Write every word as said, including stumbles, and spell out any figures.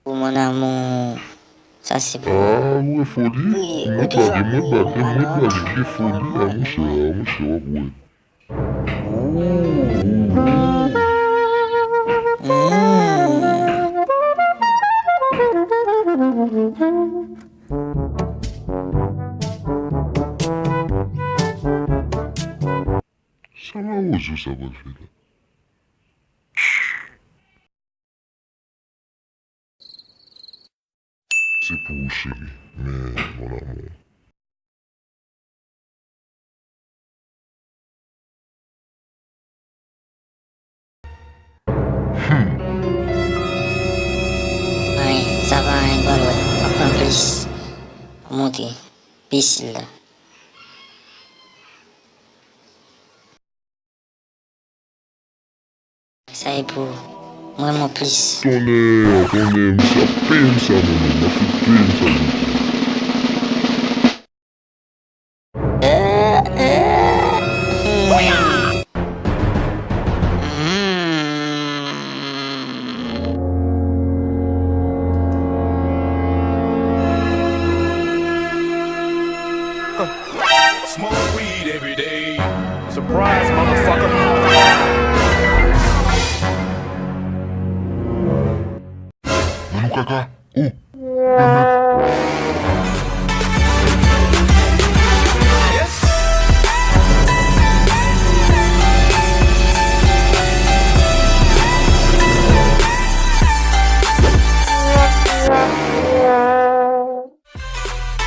Pou mon amour, sa se pou ou. Ah, ou wè foli? Wi, mwen pale, mwen pale, mwen pale, gen foli, ah, monchè, ah, monchè, w ap wè. Sa mawozo sa pral fè la? Se pou ou, cheri, men mon amour. Hmm. Ay, sa pa anyen, m pral wè. M ap pran plis. Monte. Plis la. Sa e pou mwen, mwen plis. Tonnè, tonnè, misye ap peye m sa, mwen menm. M ap fin peye m sa, jodi a. Smoke weed every day. Surprise, motherfucker.